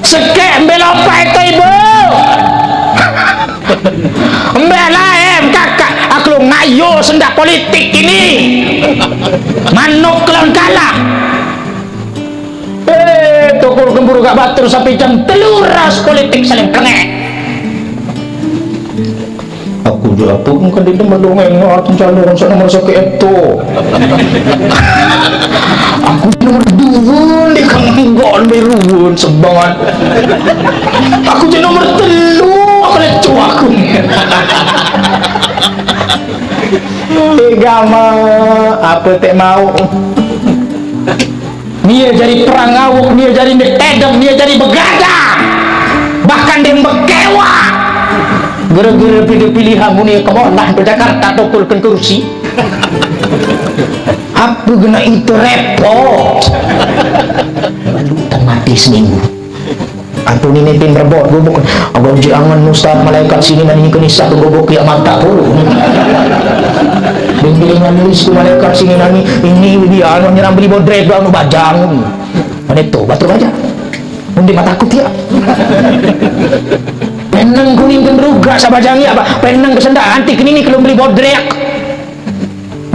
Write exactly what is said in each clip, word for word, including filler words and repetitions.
Sekek mbela opai to ibu. Mbela em kakak, aku lo ngayo sendak politik ini. Manuk kelon kalah. Eh, tukur gembur gak batur sampai jam telu ras politik saling plengek. Aku juga pun kan di teman dongeng, ngat calon saya nomor satu itu. Aku nomor dua di kang enggak, nomor ruwun sebangan. Aku jadi nomor telu, aku lecu aku. Tiga mah apa tak mau? Nia jadi perang awuk, nia jadi ndek tedem, nia jadi begadang. Bahkan dia bekewa. Gara-gara pilih-pilih hamu nia kemolah ke Jakarta, tokol ke kursi. Apa kena itu repot? Lalu mati seminggu. Aku ni netin rebot gubuk. Abang jangan ustaz, malaikat sini nani ke nisah gubuk ya mata pulu. Bimbingan nulis ku malaikat sini nani. Ini dia anu nyerang beli bodrek anu bajang. Mana tu batur aja. Undi mataku tiap. Penang kuning kendruga sabajang ya apa? Penang kesendak antik ini kalau beli bodrek.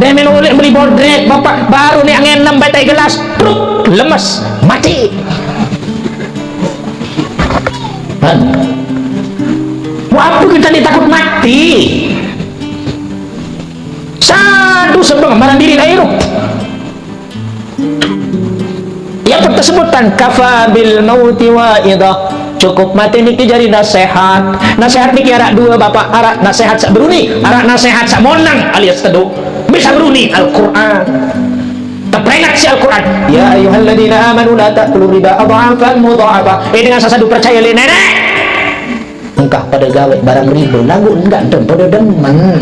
Demen oleh beli bodrek, bapak baru ni angin enam batai gelas, truk, lemes, mati. Kan? Mau apa kita ni takut mati? Satu sebab marah diri lah hidup. Yang tersebutkan kafa bil mauti waidah. Cukup mati niki jadi nasihat. Nasihat niki arak dua bapak, arak nasihat sak beruni, arak nasihat sak monang alias teduh. Bisa beruni Al-Quran. Terperingat si Al-Quran. Ya ayyuhalladzina amanu la ta'kulu riba adhafan mudha'afah. Eh dengan sasadu percaya le nenek. Engkah pada gawe barang riba, lagu enggak dem pada demen.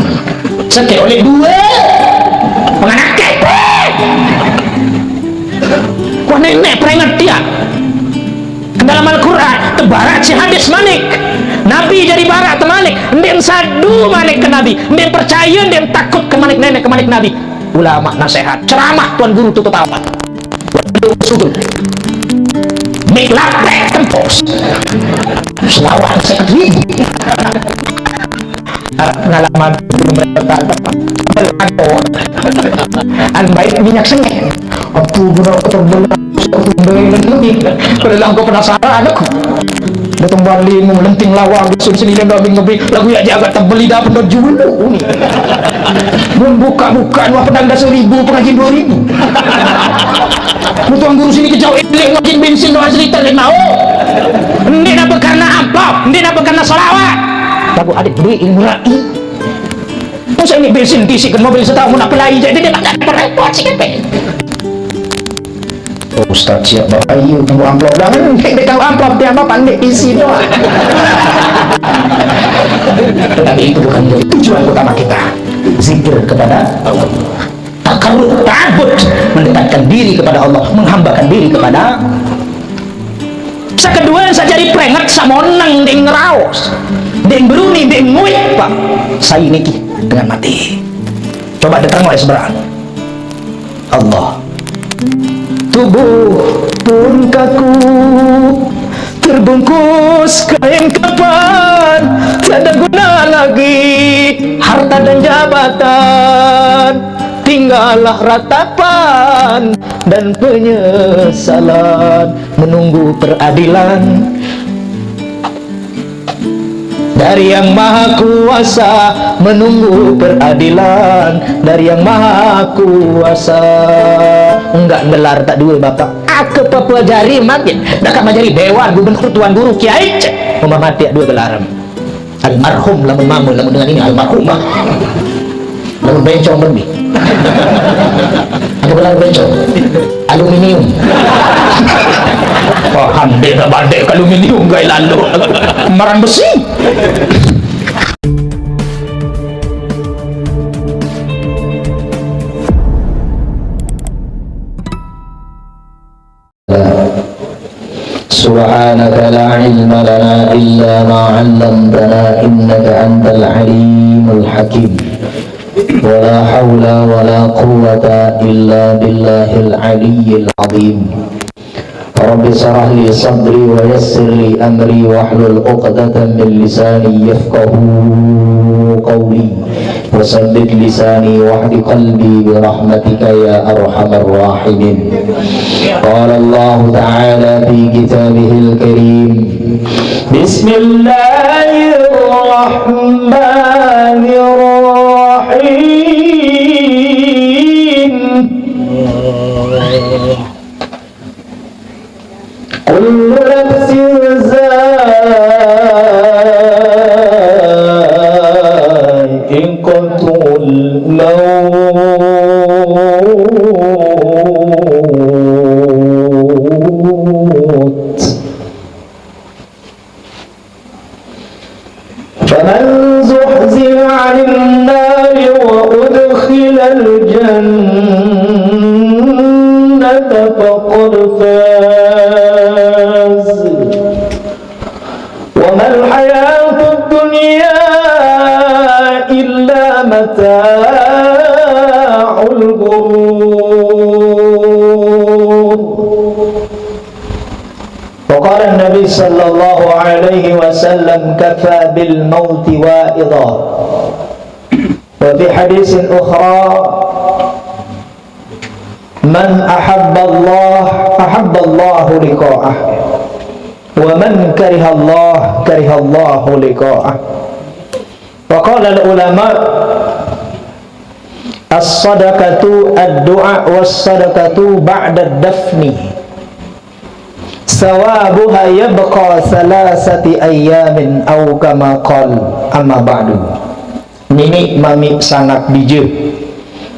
Seke oleh dua. Penganak kepek. Wah nenek peringat dia. Ke dalam Al-Quran, tebarak si hadis manik. Nabi jadi barak temalik. Ndin sadu manik ke Nabi. Ndin percaya, ndin takut ke manik nenek, ke manik Nabi. Ulama nasihat, ceramah tuan guru tu ketawa. Waduh, sudut. Mik lapek tempos. Selawat seket ribu. Pengalaman mereka. An baik minyak sengit. Aku guna ketemu. Aku beli lebih. Kalau aku penasaran aku. Datang balik mau lenting lawang, dusun sini dan daging ngebri. Lagu ya jaga terbeli dah pendot julu ni. Mun buka-buka dua pedang dah seribu, pengajian dua ribu. Mutuang guru sini kejauh elek ngajian bensin doa cerita lain mau. Ini apa karena amplop? Ini apa karena salawat? Lagu adik beli ilmu rai. Masa ini bensin diisikan mobil setahun nak pelai jadi dia tak repot sih kan. Ustaz siap bapak iya tunggu amplop dah kan. Dia tahu amplop dia apa pandai isi doa. Tetapi itu bukan menjadi tujuan utama kita. Zikir kepada Allah. Takarrub, ta'abbud, mendekatkan diri kepada Allah, menghambakan diri kepada. Sekedua yang saya jadi peringat samonang ding raos, ding beruni, ding nguit pak. Saya niki dengan mati. Coba diterang oleh seberang. Allah. Tubuh pun kaku, terbungkus kain kapan, tiada guna lagi harta dan jabatan. Tinggallah ratapan dan penyesalan, menunggu peradilan dari Yang Maha Kuasa, menunggu peradilan dari Yang Maha Kuasa. Enggak gelar tak dua bapak. Aku pepelajari makin. Dah kat majari dewan gubernur tuan guru kiai cek. Umpama tiap dua gelar. Almarhum lamun mama lamun dengan ini almarhumah. Lamun bencong lebih. Ada gelar bencong. Aluminium. Paham dia tak badek aluminium gaya lalu. Marang besi. سبحانك لا علم لنا إلا ما علمتنا إنك أنت العليم الحكيم. ولا حول ولا قوة إلا بالله العلي العظيم. رب اشرح لي صدري ويسر لي أمري واحلل عقدة من لساني يفقهوا قولي. وثبت لساني واهد قلبي برحمتك يا أرحم الراحمين. قال الله تعالى في كتابه الكريم: بسم الله الرحمن الرحيم. كل نفس ذائقة الموت. فمن زحزح عن النار وأدخل الجنة فقد فاز. وما الحياة الدنيا إلا متاع الغرور. وقال النبي صلى الله عليه وسلم: كفى بالموت واعظا. وفي حديث أخرى: من أحب الله أحب الله لقاءه، ومن كره الله كره الله لقاءه. وقال العلماء: الصدقة الدعاء والصدقة بعد الدفن ثوابها يبقى ثلاثة أيام أو كما قال. أما بعد. Nini mami sanak bija,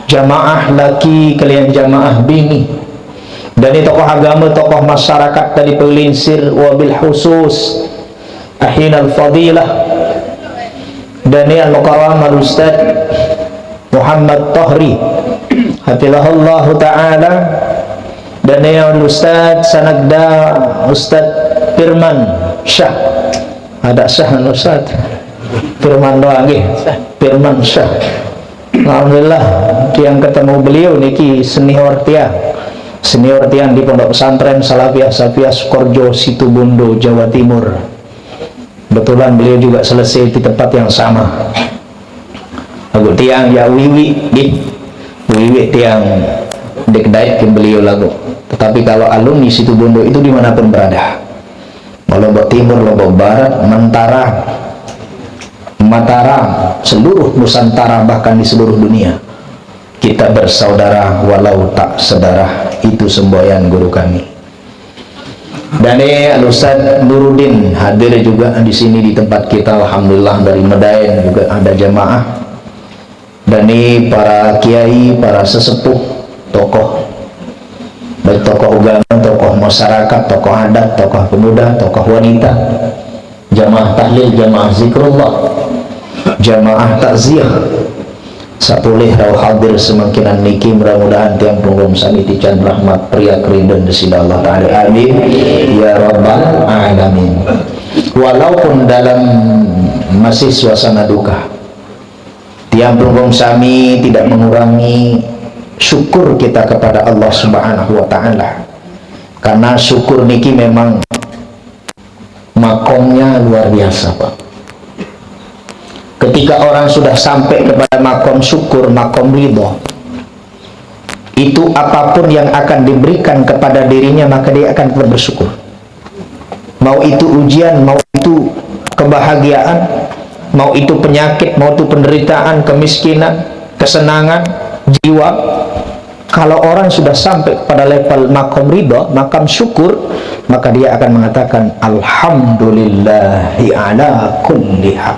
jamaah laki kalian jamaah bini, dan ni tokoh agama, tokoh masyarakat dari Pelinsir, wabil khusus Ahinal Fadilah Daniel Mukarram Al Ustaz Muhammad Tahri, hafizahullahu ta'ala, Daniel Ustaz Sanagda Ustaz Firman Syah. Ada Syah, anu, Ustaz? Firman doang, nggih. Firman Syah. Alhamdulillah, tiang ketemu beliau niki senior tiang. Senior tiang di Pondok Pesantren Salafiyah Safiyah Sukorjo, Situbondo, Jawa Timur. Kebetulan beliau juga selesai di tempat yang sama. Lagu tiang ya wiwi, nggih. Wiwi tiang dek dait ke beliau lagu. Tetapi kalau alumni Situbondo itu dimanapun berada, mau Lombok Timur, Lombok Barat, Mentara, Mataram, seluruh Nusantara, bahkan di seluruh dunia, kita bersaudara walau tak sedarah. Itu semboyan guru kami. Dan eh, Al Ustaz Nuruddin hadir juga di sini di tempat kita, alhamdulillah, dari Medaeng juga ada jamaah. Dan eh, para kiai, para sesepuh, tokoh, baik tokoh agama, tokoh masyarakat, tokoh adat, tokoh pemuda, tokoh wanita, jamaah tahlil, jamaah zikrullah, jamaah takziah, sapulih rauh hadir semangkinan niki, mudah-mudahan tiang pelungguh sami tican rahmat, riak, ridho dari sida Allah Ta'ala. Amin ya rabbal alamin. Walaupun dalam masih suasana duka, tiang pelungguh sami tidak mengurangi syukur kita kepada Allah Subhanahu wa Ta'ala. Karena syukur niki memang makomnya luar biasa, Pak. Ketika orang sudah sampai kepada makom syukur, makom ridho, itu apapun yang akan diberikan kepada dirinya, maka dia akan tetap bersyukur. Mau itu ujian, mau itu kebahagiaan, mau itu penyakit, mau itu penderitaan, kemiskinan, kesenangan jiwa, kalau orang sudah sampai pada level makom ridho, makam syukur, maka dia akan mengatakan, "Alhamdulillahi ala kulli hal."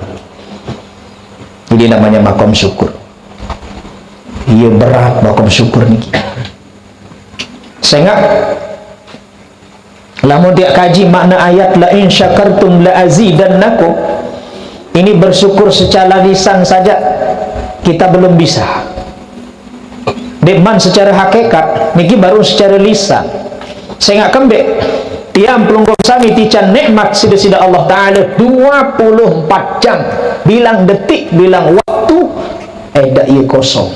Jadi namanya makom syukur. Iya, berat makom syukur niki. Sehingga lamun dia kaji makna ayat "La in syakartum la azidannakum", ini bersyukur secara lisan saja kita belum bisa. Deman secara hakikat, niki baru secara lisan. Sehingga kembek, tiang pelungguh sami tican nikmat sida-sida Allah Ta'ala dua puluh empat jam, bilang detik, bilang waktu, eh, dak iya kosong.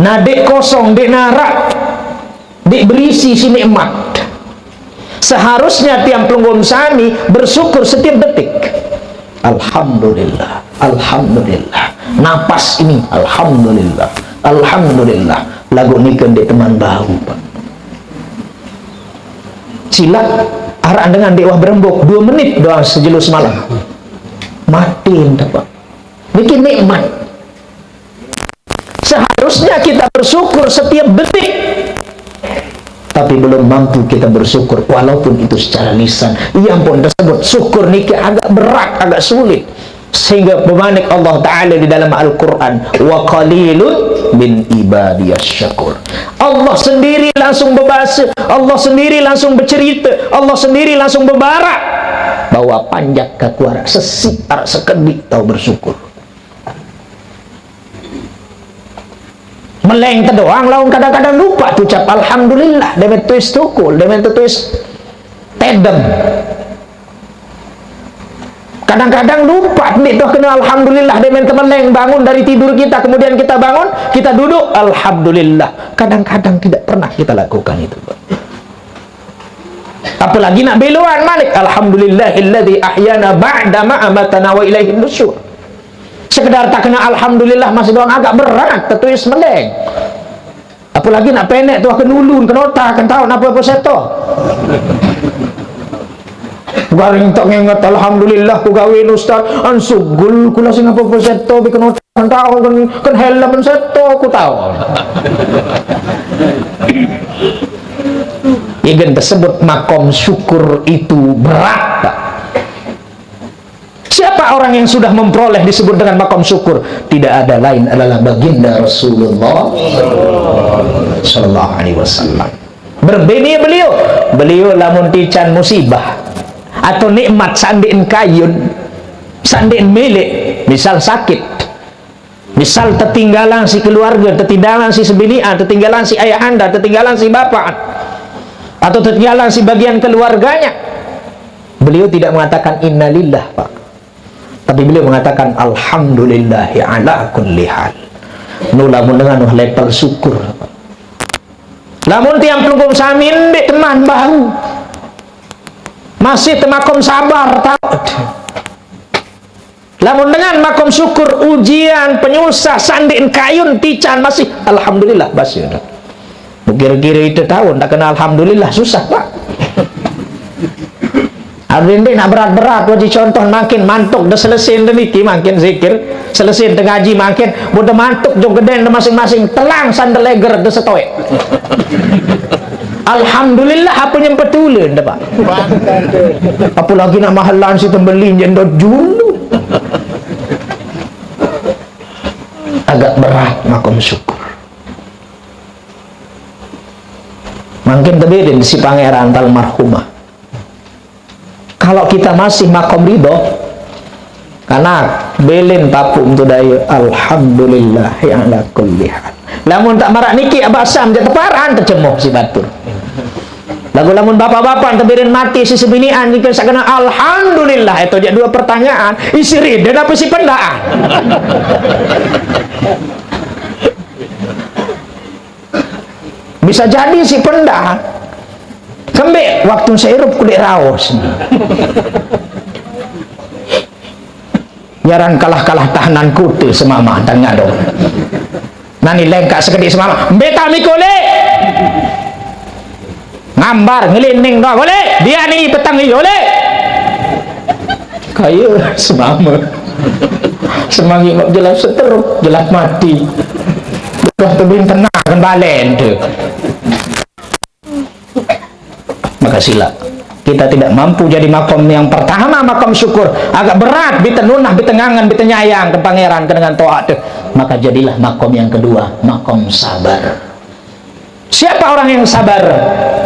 Nah, dek kosong, dek narak. Diberi si nikmat. Seharusnya tiang pelungguh sami bersyukur setiap detik. Alhamdulillah, alhamdulillah. Napas ini, alhamdulillah, alhamdulillah. Lagu ni kan dek teman baru, Pak. Silap, arak dengan dek wah berembuk, dua menit doang sejelo semalam. Mati entah, Pak. Bikin nikmat. Seharusnya kita bersyukur setiap detik. Tapi belum mampu kita bersyukur, walaupun itu secara lisan. Yang pun tersebut syukur niki agak berat, agak sulit. Sehingga pemanik Allah Ta'ala di dalam Al-Quran, "Wa qalilun min ibadiyas syakur." Allah sendiri langsung berbahasa, Allah sendiri langsung bercerita, Allah sendiri langsung berbarak bahwa panjak kakuarak sesik arak sekedik tahu bersyukur. Meleng te doang laun kadang-kadang lupa tu ucap alhamdulillah, demen tuis tukul, demen tuis tedem. Kadang-kadang lupa nih tuh kena alhamdulillah, demen temeleng bangun dari tidur kita, kemudian kita bangun, kita duduk, alhamdulillah. Kadang-kadang tidak pernah kita lakukan itu. Apalagi nak beloan malik, "Alhamdulillahilladzi ahyana ba'da ma amatana wa ilaihin nusyur." Sekedar tak kena alhamdulillah masih doang agak berat, tetuis meleng. Apalagi nak penek tu akan ulun, kena otak, kan tahu apa apa seto. Garing tak ngengat, "Alhamdulillah ku gawe ustaz, ansugul kula sing apa apa seto, bi kena otak, kan tahu, kan, kan helm seto, ku tahu." Ikan tersebut makom syukur itu berat, Pak. Siapa orang yang sudah memperoleh disebut dengan makom syukur? Tidak ada lain adalah baginda Rasulullah sallallahu alaihi wasallam. Berbeda beliau, beliau lamun tican musibah atau nikmat sandiin kayun, sandiin milik, misal sakit, misal tertinggalan si keluarga, tertinggalan si sebinian, tertinggalan si ayah anda, tertinggalan si bapak, atau tertinggalan si bagian keluarganya. Beliau tidak mengatakan innalillah, Pak. Tapi beliau mengatakan alhamdulillahi ala kulli hal. Nu lamun dengan level syukur. Lamun tiang pelungguh samin, dek teman baru. Masih temakom sabar, tahu. Lamun dengan makom syukur, ujian, penyusah, sandiin kayun, tican, masih alhamdulillah, masih. Kira-kira itu tahun tak kena alhamdulillah, susah, Pak. Abdi nak berat-berat, wajib contoh makin mantuk dah selesai dah niki, makin zikir, selesai dah ngaji, makin mudah mantuk jog geden dah masing-masing, telang sandal leger dah setoek. Alhamdulillah, apa yang betul dah, Pak. Apalagi nak mahalan si tembelin jendot julu. Agak berat makom syukur. Makin tebirin si pangeran tal marhumah. Kalau kita masih makom ridho, karena belin papuk tu daya, alhamdulillah ala kulli hal. Lamun tak marak niki abah sam je teparan tercemuh si batur. Lagu lamun bapak-bapak tebirin mati si sebinian niki sakena alhamdulillah, itu je dua pertanyaan, isi riden apa si pendaan? Bisa jadi si pendak kembik waktu seirup kulit raos. Nyaran kalah-kalah tahanan kute semama tanya dong. Nani lengkak sekedik semama. Beta mikole. Ngambar ngelining doang boleh. Dia ni petang ni boleh. Kaya semama. Semangi mak jelas seteruk, jelas mati. Bukan tebing tenang kan balen tu. Maka sila kita tidak mampu jadi makom yang pertama, makom syukur. Agak berat, bitenunah, bitengangan, bitenyayang ke pangeran ke dengan toat tu. Maka jadilah makom yang kedua, makom sabar. Siapa orang yang sabar?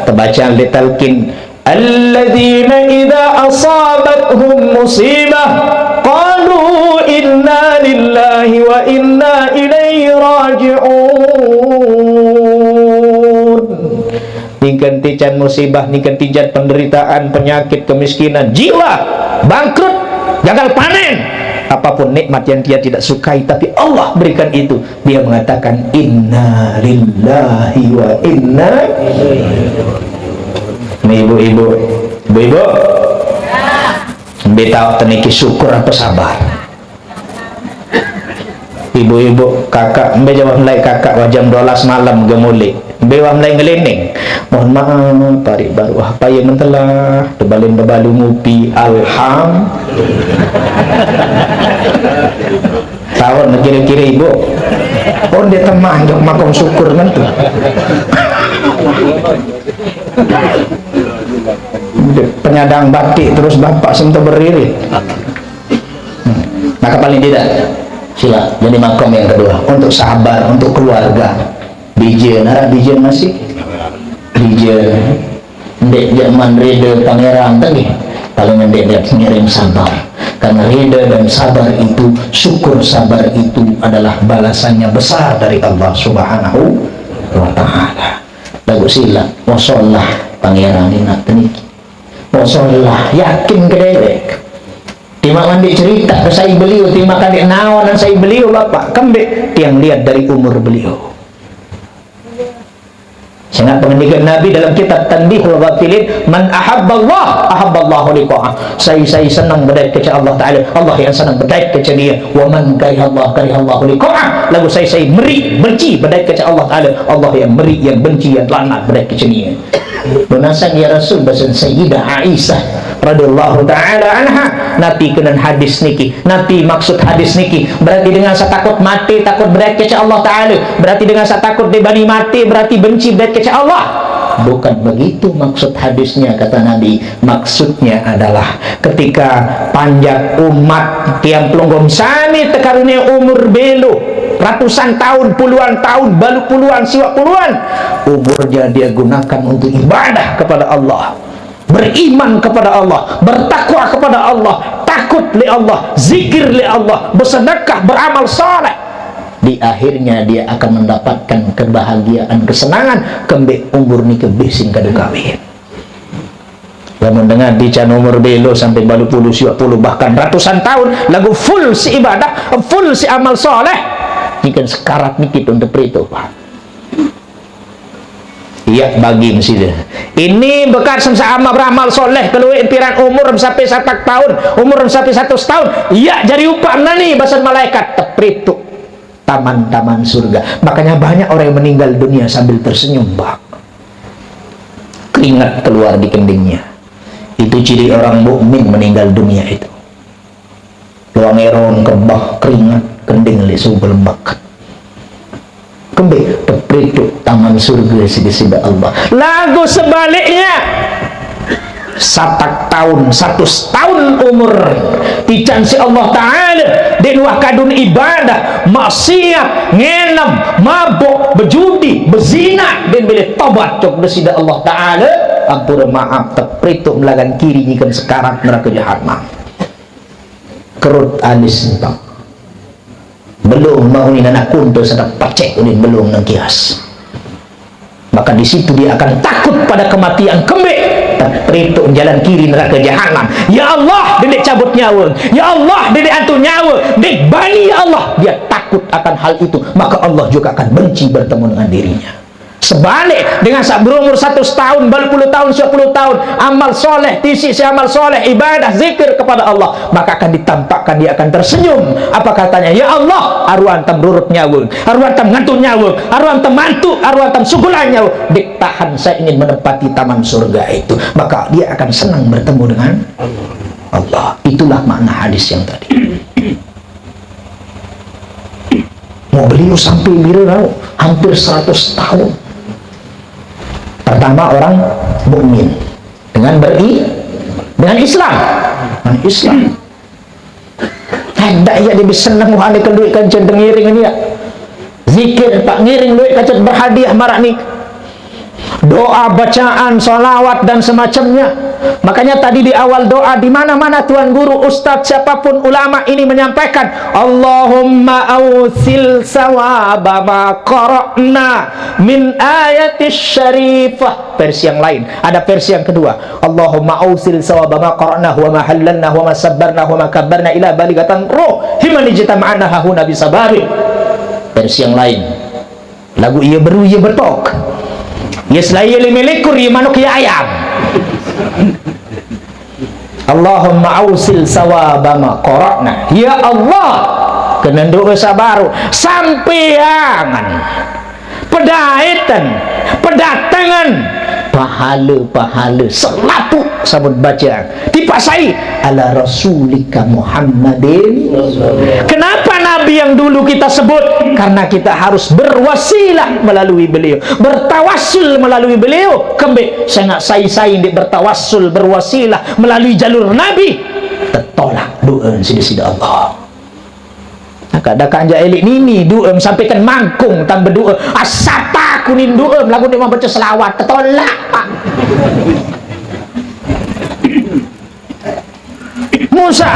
Terbaca di talqin. Alladzina idza asabathum musibah qalu inna lillahi wa inna ilaihi raji'un. Ningkan tican musibah, ningkan tican penderitaan, penyakit, kemiskinan, jiwa, bangkrut, gagal panen, Apapun nikmat yang dia tidak sukai, tapi Allah berikan itu, dia mengatakan, "Inna lillahi wa inna." Ini ibu-ibu, ibu-ibu, beta teniki syukur apa sabar? Ibu-ibu, kakak, mbe jawab mulai kakak wajam dua belas malam gemuli. Mbe wah mulai ngelining. Mohon maaf, hari baru wah paya mentelah, tebalin bebalu ngupi, alham. Tahun kira-kira ibu. Oh, dia teman jok makom syukur kan tu. Penyadang batik terus bapak sentuh beririt. Hmm. Maka paling tidak, sila jadi makom yang kedua untuk sabar, untuk keluarga. Bijen, arah bijen masih? Bijen. Ndek jaman rida pangeran tadi. Paling ndek dia ngiring sabar. Karena rida dan sabar itu, syukur sabar itu adalah balasannya besar dari Allah Subhanahu wa Ta'ala. Lagu sila, wasollah pangeran ini nak teniki. Wasollah, yakin ke dewek. Tima mandi cerita ke sai beliau, tima kali naon sai beliau bapak. Kembe tiang lihat dari umur beliau. Sangat pengendikan Nabi dalam kitab Tanbihul Ghafilin, "Man ahabballah, ahabballahu liqa'ah." Sai-sai senang bedait kece Allah Ta'ala, Allah yang senang bedait kece dia. "Wa man karihallah, karihallahu liqa'ah." Lagu sai-sai meri, benci bedait kece Allah Ta'ala, Allah yang meri, yang benci, yang lanat bedait kece dia. Benasang ya Rasul, basan Sayyidah Aisyah radhiyallahu ta'ala anha, napi kenen hadis niki. Napi maksud hadis niki? Berarti dengan sa takut mati, takut bedait kece Allah Ta'ala. Berarti dengan sa takut dibani mati, berarti benci bedait kece Allah. Bukan begitu maksud hadisnya, kata Nabi. Maksudnya adalah ketika panjak umat tiang pelunggom sami tekarunia umur belo, ratusan tahun, puluhan tahun, balu puluhan, siwak puluhan, umurnya dia gunakan untuk ibadah kepada Allah, beriman kepada Allah, bertakwa kepada Allah, takut li Allah, zikir li Allah, bersedekah, beramal saleh. Di akhirnya dia akan mendapatkan kebahagiaan, kesenangan, kembe umur niki bih sing kadu kawin. Lamun dengan dican umur belo sampai balu puluh, siwak puluh, bahkan ratusan tahun, lagu full si ibadah, full si amal saleh. Jika sekarat niki untuk perito, Pak. Iya, bagi mesti dia. Ini bekas sama-sama beramal soleh, keluar piran umur sampai satak tahun, umur sampai satu tahun. Iya, jadi upah nani basan malaikat, teprituk taman-taman surga. Makanya banyak orang yang meninggal dunia sambil tersenyum, Pak. Keringat keluar di kendingnya. Itu ciri orang mukmin meninggal dunia itu. Luang erong kebah keringat kending li subel bakat. Kembe teprituk taman surga sida-sida Allah. Lagu sebaliknya, satak tahun, satu tahun umur, tican si Allah Ta'ala, dek luah kadun ibadah, maksiat, ngenem, mabok, bejudi, bezina, dan bila tobat cok sida Allah Ta'ala, ampura maaf, teprituk melagan kiri nyikan sekarat neraka jahanam. Kerut alis entah. Belum mau ni anak kunta sedang pacek ulin belum nang kias. Maka di situ dia akan takut pada kematian kembe. Teprituk jalan kiri neraka jahanam. Ya Allah, dede cabut nyawa. Ya Allah, dede antu nyawa. Dek bani ya Allah. Dia takut akan hal itu. Maka Allah juga akan benci bertemu dengan dirinya. Sebalik, dengan sa berumur satu tahun, balu puluh tahun, sepuluh tahun, amal soleh, tisi si amal soleh, ibadah, zikir kepada Allah, maka akan ditampakkan, dia akan tersenyum. Apa katanya? "Ya Allah, aruan tam rurut nyawa, aruan tam ngantuk nyawa, aruan tam mantuk, aruan tam sugulan nyawa. Dik tahan, saya ingin menempati taman surga itu." Maka dia akan senang bertemu dengan Allah. Itulah makna hadis yang tadi. Mau beliau sampai bila tahu? Hampir seratus tahun. Pertama orang mukmin dengan beri dengan Islam. Dengan Islam. Ada ya dia bisa senang wahai keluik kan cendengiring ini ya. Zikir pak ngiring luik kacet berhadiah marak ni. Doa, bacaan, salawat dan semacamnya. Makanya tadi di awal doa, di mana-mana tuan guru, ustadz, siapapun ulama ini menyampaikan, "Allahumma ausil sawaba ma qara'na min ayatis syarifah." Versi yang lain, ada versi yang kedua, "Allahumma ausil sawaba ma qara'na wa ma hallalna wa ma sabbarna wa ma kabbarna ila baligatan roh himan ijtama'na hahuna bisababi." Versi yang lain, lagu iya beru, iya betok. Iya selai, iya lima likur, iya manuk, iya ayam. Allahumma ausil sawaba ma qara'na. Ya Allah, kena doa sabaru. Sampeangan pedaetan, pedatangan pahala-pahala selapuq sampun bacaan. Tipaq sai? Ala rasulika Muhammadin. Kenapa Nabi yang dulu kita sebut? Karena kita harus berwasilah melalui beliau, bertawassul melalui beliau. Kembeq sengaq sai-sai ndeq bertawassul, berwasilah melalui jalur Nabi, tetolak doa side-side Allah. Nah, kadang-kadang jaq eleq nini doa, sampaikan mangkung tambah doa. Asata kuning doa, lagu ndeq mau baca selawat, tetolak. Musa,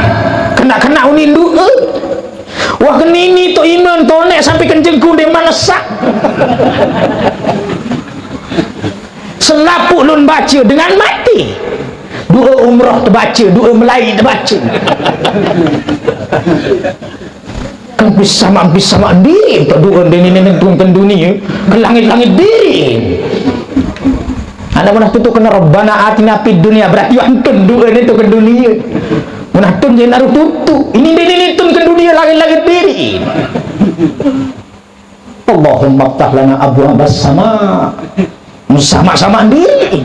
kena-kena unin doa. Wah, kenini to iman tonek sampai kencengku ndeq manesak. Selapuq lun baca dengan mati. Doa umroh tebaca, doa melai tebaca. Kan bisa mak, bisa mak diri tak doa dini nentun ke dunia, ke langit-langit diri. Anak mana tutu kena Rabbana atina fid dunya, berarti wantun doa ni tu ke dunia. Mana tun je naruh tutu. Ini dini nentun ke dunia, langit-langit diri. Allahumma ftah lana abwabas sama. Sama-sama diri.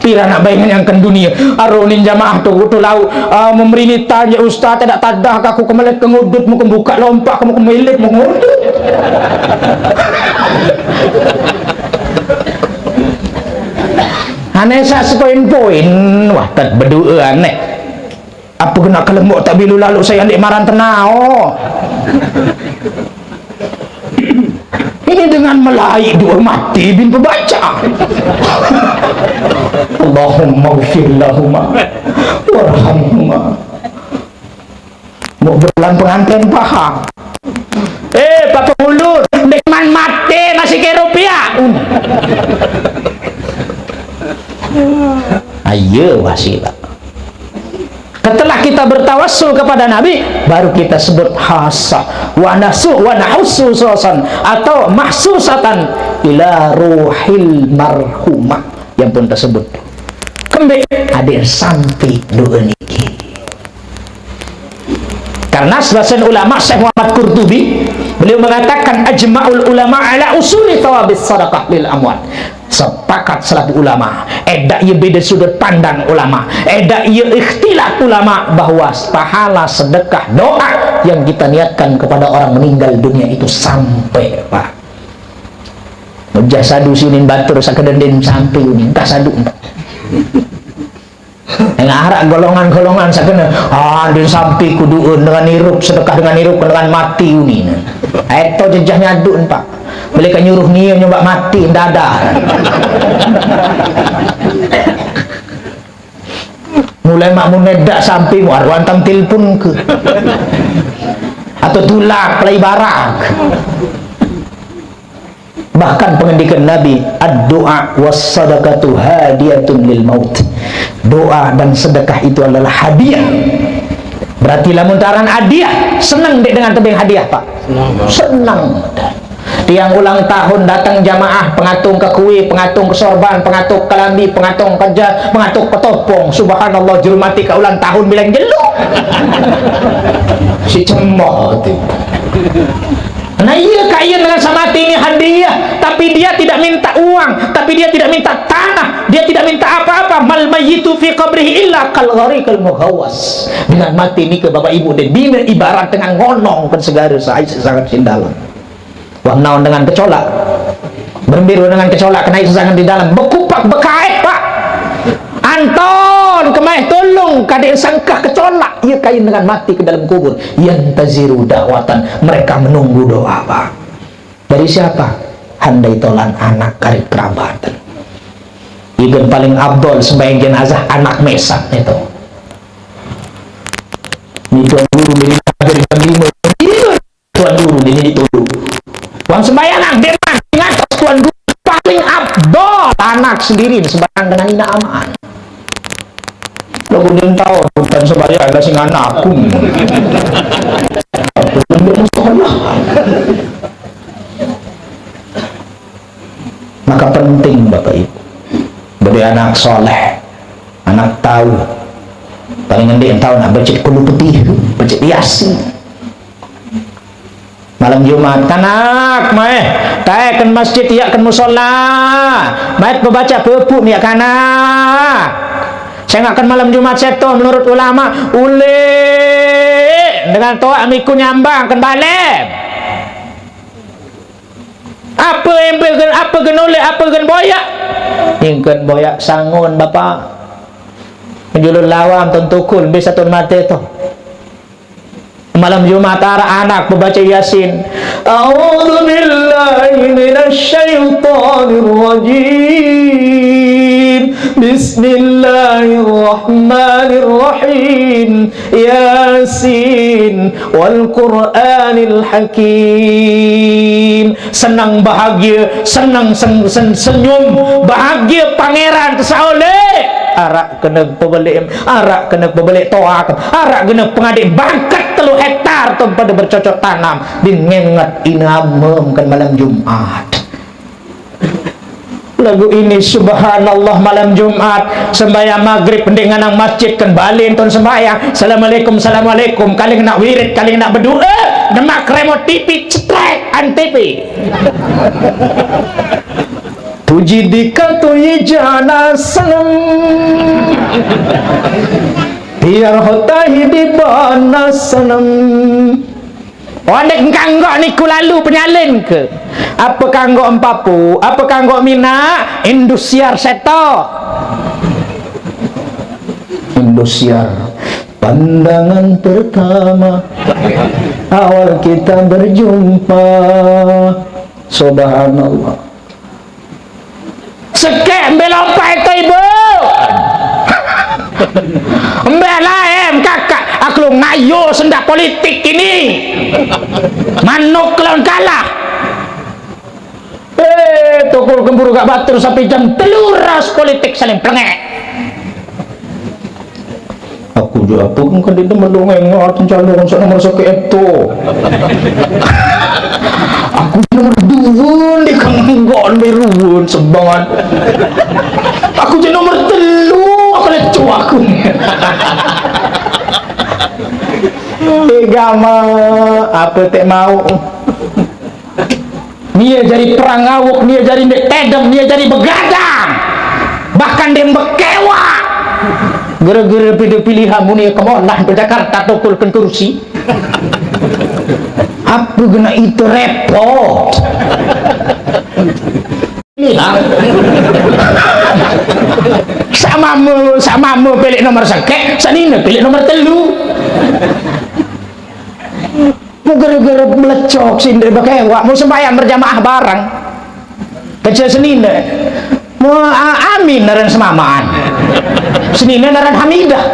Pira nak bayangan yang ken dunia. Aronin jamaah tu, tu lau, ah, memberi ni tanya ustaz, tidak tadah aku kemelet ke ngudut, mau buka lompak, mau kemelet, mau ngudut. Aneh sa sepoin-poin, wah, tak berdua aneh. Apa kena kelembok tak bilu lalu saya ndeq maran tenao. Ini dengan melaik doa mati bin pembaca. Allahumma gfir lahuma warhamhuma. Mau berlan pengantin paham. Eh, Bapak Ulun, ndeq man mati masih ke rupiah. Ayo, wasilah. Setelah kita bertawassul kepada Nabi, baru kita sebut khasah, wa nasu, wa nahussu sosan, atau mahsusatan ila ruhil marhumah yang pun tersebut. Kembeq adeq sampai doa niki. Karena sebahagian ulama, Syekh Muhammad Qurtubi, beliau mengatakan, "Ajma'ul ulama ala usuli thawabis sadaqah lil amwat." Sepakat selapuq ulama, edaq ye beda sudut pandang ulama, edaq ye ikhtilaf ulama, bahwa pahala sedekah doa yang kita niatkan kepada orang meninggal dunia itu sampai, Pak. Mejah sadu sinin batur sakeden den sampai unin, entah sadu entah. Dengan araq golongan-golongan sakene, ah, ndin sampi kuduun dengan irup, sedekah dengan irup, dengan mati unin. Eto jejah nyadun, Pak. Beli ke nyuruh nie nyoba mati, dadah. Mulai mak mun nedak sampi, muar wantang tilpun ke. Atau tulak, pelai barak. Bahkan pengendikan Nabi, "Ad-du'a was sadaqatu hadiyatun lil maut." Doa dan sedekah itu adalah hadiah. Berarti lamun taran hadiah, seneng ndeq dengan tebeng hadiah, Pak? Seneng. Seneng. Tiang ulang tahun dateng jamaah, pengatung ke kue, pengatung ke sorban, pengatung ke kelambi, pengatung ke jas, pengatung ke topong. Subhanallah, juru mati ke ulang tahun bilang jelo. Si cemoh tu. Nah, iya, kaian dengan samati ini hadiah, tapi dia tidak minta uang, tapi dia tidak minta tanah, dia tidak minta apa-apa. Mal mayyitu fi qabrihi illa kal ghariqil mughawwas. Dengan mati nike, Bapak Ibu, de bine ibarat dengan ngonong ken segare sai sangat sindalan. Wah, naon dengan kecolak? Berembiru dengan kecolak, kenai sesangan di dalam, bekupak bekaek, Pak. Anton, kemaeh tulung, kadek sangkah kecolak, ia kain dengan mati ke dalam kubur. Yantaziru da'watan, mereka menunggu doa, Pak. Dari siapa? Handai tolan anak karib kerabatan. Iku paling afdol sembahyang jenazah anak mesat itu. Ini Tuan Guru ini ngajar jam lima. Ini Tuan Guru ini ditolong. Wong sembahyang nang deman, ingat Tuan Guru paling afdol anak sendiri sembahyang dengan ina aman. Lo kudu tahu bukan sembahyang ada sing anakku. Apa yang dia sekolah? Maka penting Bapak Ibu. Bagi anak soleh, anak tahu. Paling ngendi tahu nak becik kulu putih, becik Yasin. Malam Jumat, kanak, maeh, taeken masjid, iyaken musola. Maet bebaca bebuk, ya kanak. Saya akan malam Jumat seto menurut ulama, ulih dengan toa miku nyambang ken balem. Apa embe gen, apa gen oleh, apa gen boyak? Ingken boyak sangun, Bapak. Menjulur lawang, ton tukul, bisa ton mate to. Malam Jumat arak anak bebaca Yasin. A'udzu billahi minasy syaithanir rajim. Bismillahirrahmanirrahim. Yasin wal Qur'anil Hakim. Senang bahagia, senang sen, sen, senyum, bahagia pangeran kesaole. Arak kena pebelek, arak kena pebelek toak, arak kena pengadik bangket telu hektar tu pada bercocok tanam. Di ngenget inamem kan malam Jumat. Lagu ini subhanallah malam Jumat sembahyang maghrib pendek nganang masjid kan balen ton sembahyang. Assalamualaikum, assalamualaikum. Kali nak wirid, kali nak berdoa. Demak remote T V cetrek an T V. Puji dikatu ijana seneng. Biar hotahi di bana seneng. Wandek kanggo niku lalu penyalin ke. Apa kanggo empapu? Apa kanggo mina? Indusiar seto. Indusiar. Pandangan pertama awal kita berjumpa. Subhanallah. Sekek mbe lompat to ibu. Mbe laem kakak aku lo ngayo sendak politik ini. Manuk lawan kalah. Eh, tukul kemburu gak batur sampai jam telu ras politik saling plengek. Aku juga apa kan di temen dongeng ngat calon sok nomor satu itu. Aku nomor dua di kanggon berun sebangan. Aku jadi nomor telu, aku lecu aku. Tiga ma apa tak mau. Nia jadi perang awuk, nia jadi ndek tedem, nia jadi begadang. Bahkan dia bekewa. Gara-gara pilih-pilihan muni kemolah ke Jakarta tokol ken kursi. Apa gena itu repot? Lihat. Sama me, sama me pilih nomor sekek, sanina pilih nomor telu. Mau gara-gara melecok sindri bakewak, mau sembahyang berjamaah bareng. Kecil senine. Mau a-, amin naran semamaan. Senine naran Hamidah.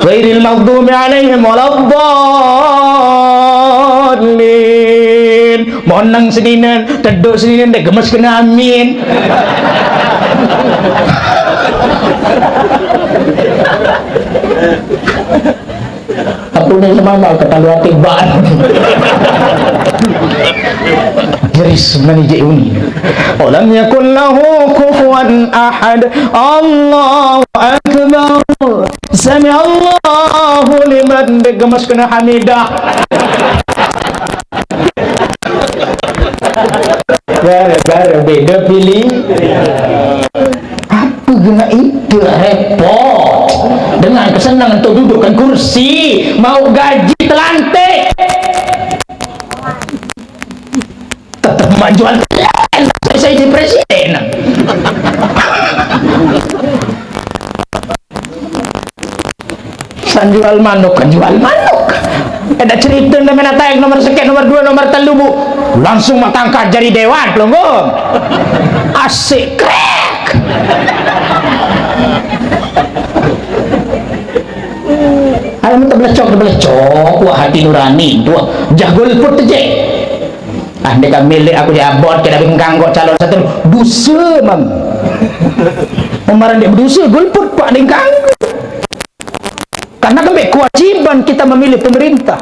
Ghairil maghdubi alaihim waladdallin. Monang senine, teduk senine, ndek gemes kena amin. Aku ni semama ketalu ati ban. Jeris mani je uni. Walam yakun lahu kufuwan ahad. Allahu akbar. Sami Allahu liman, ndek gemes kena hamidah. Gara-gara beda pilih. Apa guna itu repot? Dengan kesenangan untuk dudukkan kursi, mau gaji telantik. Tetap mau jual saya jadi presiden. Sanjual manuk, kan jual manuk. Ada cerita namanya taek nomor sekian, nomor dua, nomor telu, Bu. Langsung matangkat jadi dewan, pelunggung. Asik, krek. Ayo, tebelecok, tebelecok, wah, hati nurani, tuh, jah golput aja. Ah, dia kan milik aku, jabot, kita bikin kanggo calon satu, dosa, mam. Kemarin dia berdosa, golput, Pak, dia kanggo. Karena kan kewajiban kita memilih pemerintah.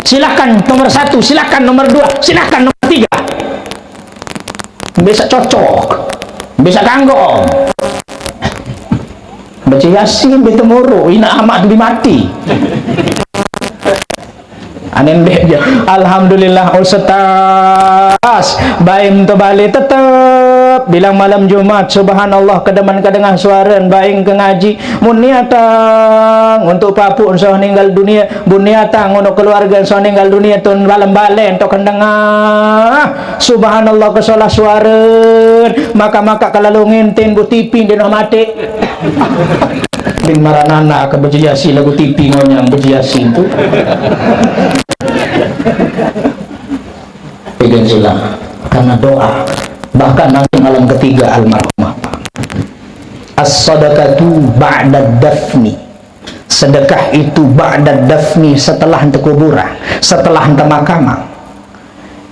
Silakan nomor satu, silakan nomor dua, silakan nomor tiga. Bisa cocok, bisa kanggo. Baca Yasin, baca moro, ina amat lebih mati. Anen dia. Alhamdulillah, Ustaz. Baim tu balik tetap bilang malam Jumat, subhanallah, kedeman kedengah suara baing ke ngaji. Mun niatang untuk papu soh ninggal dunia, mun niatang untuk keluarga soh ninggal dunia, tun balem balen tu kendengah. Subhanallah, kesolah suara. Maka-maka kalau ngintin bu T V di noh mati. Bin maranana ke berjiasi lagu T V ngonyang berjiasi tu. Ikan sila karena doa. Bahkan nanti malam ketiga almarhumah. As-sadaqatu ba'da dafni. Sedekah itu ba'da dafni, setelah ente kuburan, setelah ente makamang.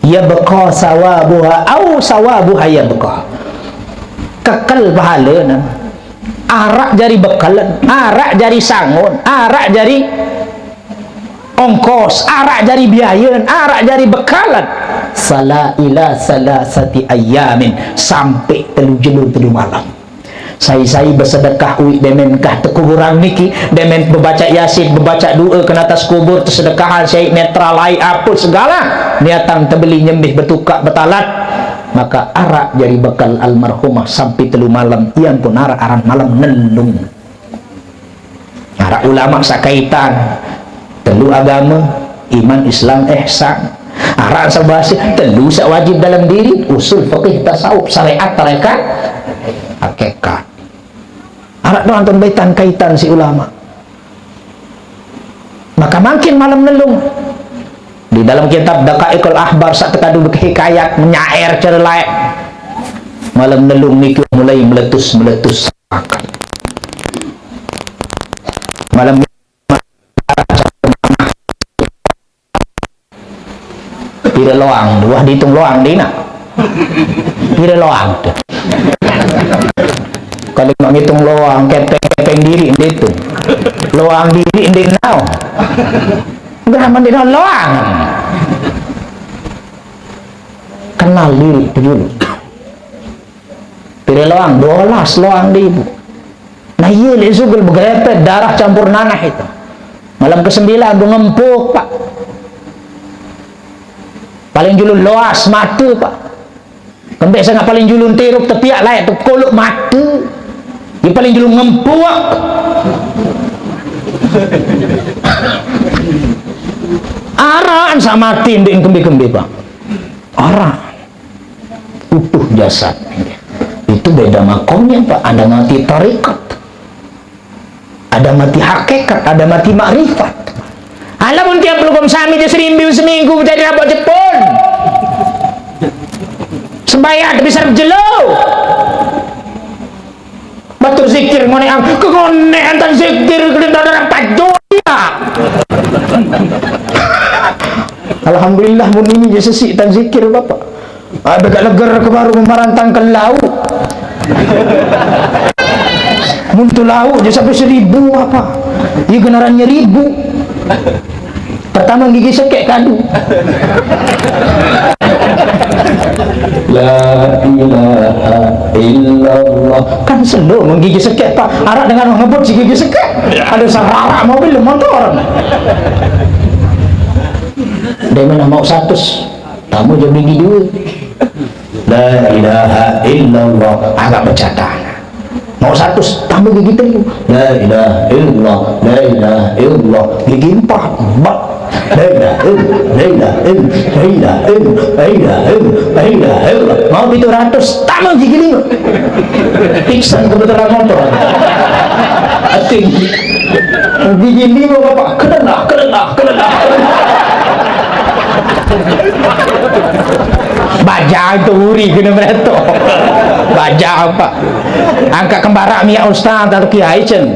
Yabqa sawabuha au sawabuha yabqa. Kekel pahalana. Arak jari bekelen, arak jari sangon, arak jari ongkos, arak jari biayen, arak jari bekalan. Sala ila salasati ayamin, sampai telu jelo telu malam. Sai-sai besedekah uik demen kah tekuburan niki, demen bebaca Yasin, bebaca doa kena atas kubur, tersedekahan sai netra lai apa segala, niatan tebeli nyembih betukak betalat, maka arak jari bekal almarhumah sampai telu malam, ian pun arak aran malam nelung. Arak ulama sakaitan telu agama, iman, Islam, ihsan. Arak sebahasa telu sak wajib dalam diri, usul, fikih, tasawuf, syariat, tarekat, hakikat. Arak doang tun baitan kaitan si ulama. Maka makin malam nelung. Di dalam kitab Daqaiqul Akhbar sak tekadu hikayat menyair cerelai. Malam nelung niki mulai meletus-meletus. Malam pira loang, wah dihitung loang dina. Pira loang tu. Kalau nak ngitung loang, kepeng-kepeng diri dihitung. Loang diri di nau. Enggak aman di nau loang. Kenal diri tu dulu. Pira loang, dua belas loang di ibu. Nah, iya, lek sugul begerepet, darah campur nanah itu. Malam kesembilan, bu ngempuk, Pak. Paling julun loas mata, Pak. Kembek sangat paling julun tiruk tepiak layak tu kolok mata. Dia paling julun ngempuk. Araan sama mati ndik kembe-kembe, Pak. Araan. Utuh jasad. Itu beda makomnya, Pak. Ada mati tarikat. Ada mati hakikat, ada mati makrifat. Alah, mun tiap lukum sami je serimbiu seminggu mencari rabak Jepun. Sembayang tapi sarap jelo. Batur zikir ngonean, kegonean tan zikir, kelin ada orang pajoya. Alhamdulillah, mun ini je sesik tan zikir, Bapak. Ah, begak leger ke baru memarantang ke lauk. Mun tu lauk je sampai seribu apa? Iya, genarannya ribu. Pertama gigi sekek kadu. La ilaha illallah. Kan selo mun gigi sekek, Pak. Arak dengan ngebut si gigi sekek. Ada sarara mobil motor. Dia mana mau satu? Tamu je beli dua. La ilaha illallah. Agak bercadang. Mau satu, tambah gigi telu. La ilaha illallah, la ilaha illallah. Gigi empat. Bak. La ilaha illallah, la ilaha illallah, la ilaha illallah, la ilaha illallah, la ilaha illallah. Mau tujuh ratus, tambah gigi lima. Pingsan kebetulan motor. Ating. Gigi lima, Bapak. Kena lah, kena lah, kena lah. Bajang tu uri kena meretok. Baca apa? Angkat kembara mi ya ustaz atau kiai cen.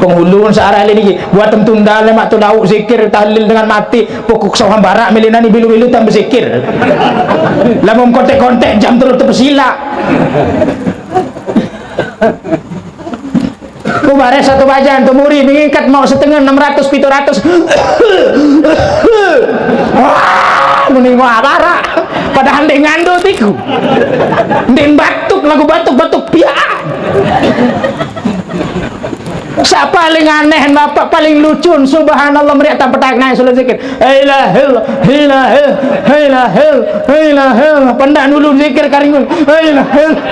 Penghulun searah ini. Buat tentu ndale mak tu lauk zikir tahlil dengan mati. Pokok soham barak milinani bilu-bilu tambah zikir. Lamun kontek-kontek jam terus terpesila. Ku bare satu bajang tu muri mingkat mau setengah enam ratus, pitu ratus. Wah, muni wah bara. Padahal ndek ngandut iku. Ndek batuk, lagu batuk, batuk pian. Sa paling aneh, Bapak, paling lucu, subhanallah, meriak tanpa tak naik sulit zikir. La ilaha illallah, la ilaha illallah, la ilaha illallah, la ilaha illallah. Pendak dulu zikir karing. La ilaha illallah.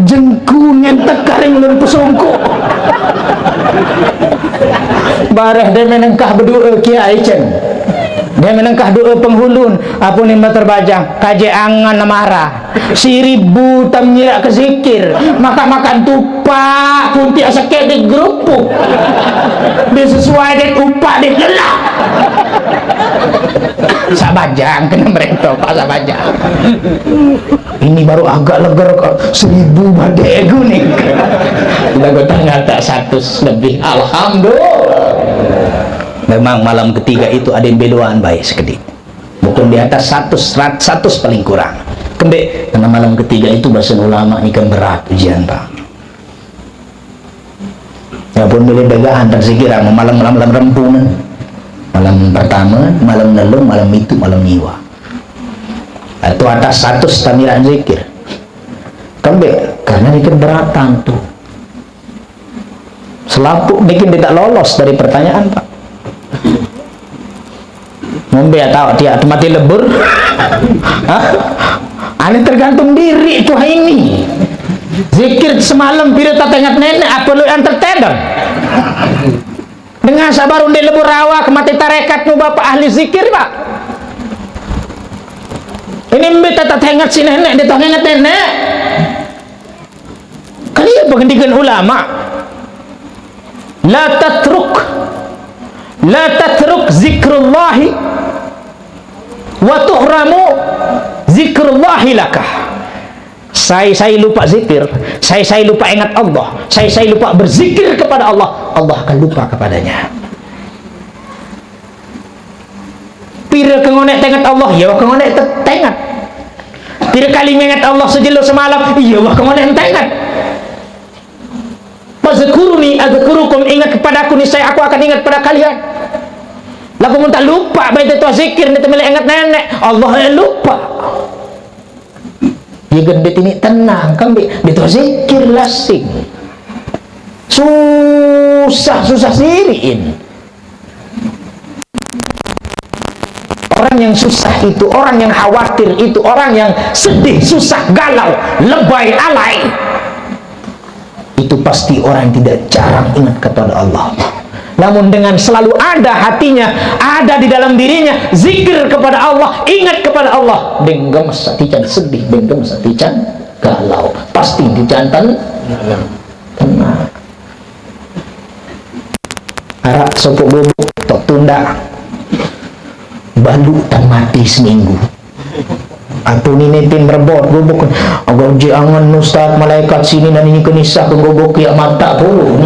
Jengku ngentek karing lun pesongko. Bareh dia menengkah berdoa kiai cen. Dia menengkah doa penghulun. Apa ni terbajang? Kaje angan marah. Siribu tam nyirak ke zikir. Maka makan tupak, kunti asake di gerupuk. Dia sesuai dengan upak dia lelah. Sabajang kena mereka, Pak, sabajang. Ini baru agak lega ke seribu badai aku ni. Lagu ternyata satu lebih. Alhamdulillah. Memang malam ketiga itu ada yang beloan baik sekali. Bukan di atas satu, serat-, satu paling kurang. Kembali, karena malam ketiga itu bahasa ulama ni kan berat ujian, Pak. Ya pun milih dagangan tersigi malam, malam, malam rempunan. Malam pertama, malam nelung, malam itu, malam nyiwa. Itu atas satu tamiran zikir. Kembali, karena ini keberatan tuh. Selapuk bikin tidak lolos dari pertanyaan, Pak. Ngombe atau dia mati lebur? Hah? Ini tergantung diri itu ini. Zikir semalam pira tak ingat nenek apa lu yang tertedang? Dengan sabar unde lebur rawa ke mati tarekat nu bapak ahli zikir, Pak. Ini mbe tak ingat si nenek, dia tak ingat nenek. Kan iya pengendikan ulama. La tatruk, la tatruk zikrullahi wa tuhramu zikrullahi laka. Saya, saya lupa zikir, saya, saya lupa ingat Allah, saya, saya lupa berzikir kepada Allah, Allah akan lupa kepadanya. Pira kengonek tengat Allah, ya wah kengonek te-, tengat. Pira kali mengat Allah sejelo semalam, iya wah kengonek tengat. Fazkuruni adzkurkum, ingat kepadaku niscaya aku akan ingat pada kalian. Lagu mun tak lupa baik itu zikir ni temelek ingat nenek, Allah eh lupa. Dia gede ini tenang, kan bi-, dia tu zikir lasing. Susah, susah siriin. Orang yang susah itu, orang yang khawatir itu, orang yang sedih, susah, galau, lebay, alay, itu pasti orang yang tidak jarang ingat kepada Allah. Namun dengan selalu ada hatinya, ada di dalam dirinya, zikir kepada Allah, ingat kepada Allah, dengem satican sedih, dengem satican galau, pasti dicanten tenang. Arak sopok gubuk, tok tunda. Balu tak mati seminggu. Aku ni netin merebot gubuk. Agak je angan ustaz, malaikat sini nani ke nisah ke gubuk ya mata pun.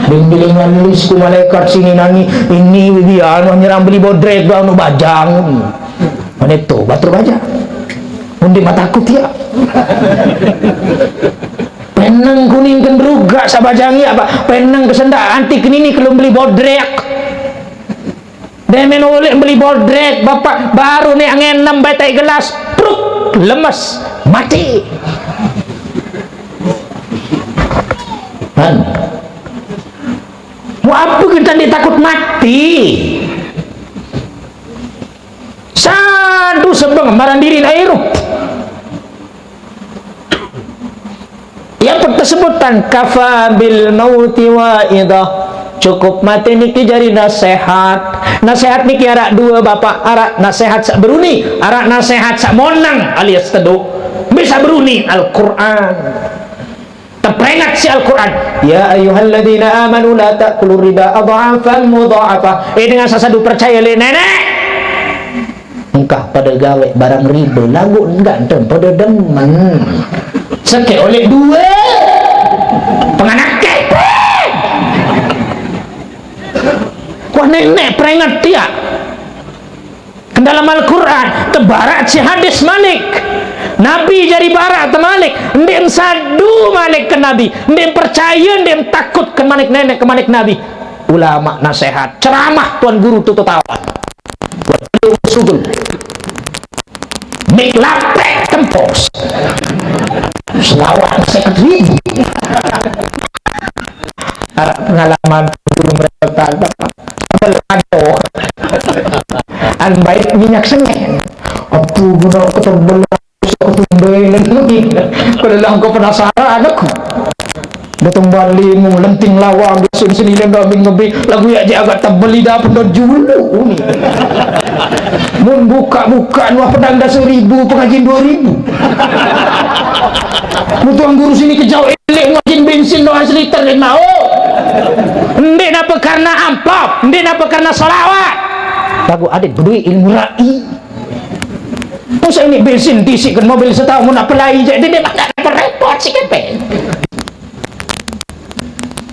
Bimbingan lisku malaikat sini nani ini dia anu nyerang beli bodrek anu bajang. Mana tu batur bajang. Undi mataku tiap. Penang kuning kendruga sabajangi apa? Penang kesendak anti kenini kelum beli bodrek. Demen oleh beli bodrek, bapak baru nih angin enam batai gelas, pruk, lemes, mati. Kan? Mau apa kita ni takut mati? Sadu sebeng marang diri airu. Yang tersebutkan kafa bil mauti waidah. Cukup mati niki jari nasihat. Nasihat niki arak dua bapak, arak nasihat sak beruni, arak nasihat sak monang alias teduh. Bisa beruni Al-Quran. Terperingat si Al-Quran. Ya ayyuhalladzina amanu la ta'kulu riba adhafan mudha'afah. Eh dengan sasadu percaya le nenek. Engkah pada gawe barang riba, lagu ganteng pada demen. Seke oleh dua penganak kepeng. Wah, nenek peringat dia. Kan dalam Al-Quran, tebarak si hadis malik. Nabi jari barak temalik, ndeq sadu malik ke Nabi, ndeq percaye, ndeq takut ke manik nenek, ke manik Nabi. Ulama nasehat, ceramah tuan guru tutu tawan. Buat lu sugul. Mik lapek tempos. Selawat seket ribu. Araq pengalaman guru mereka, belado. An bait minyak semen. Apu guna ketebel, ketumbelan. Kalau lah engkau penasaran aku. Dateng bali mu lenting lawang, biasa sini lem dua minggu bi, lagu ya je agak tebel lidah pendon julu ni. Mun buka-buka nuah pedang dah seribu, pengajian dua ribu. Mu tuan guru sini kejauh elek, ngajian bensin doang seliter deh mau. Ndeq napa karena amplop, ndeq napa karena selawat. Lagu adik beduit ilmu ra'i. Masa ini bensin diisikan mobil setahun mun apa lagi, jadi dia tak repot-repot si kepeng.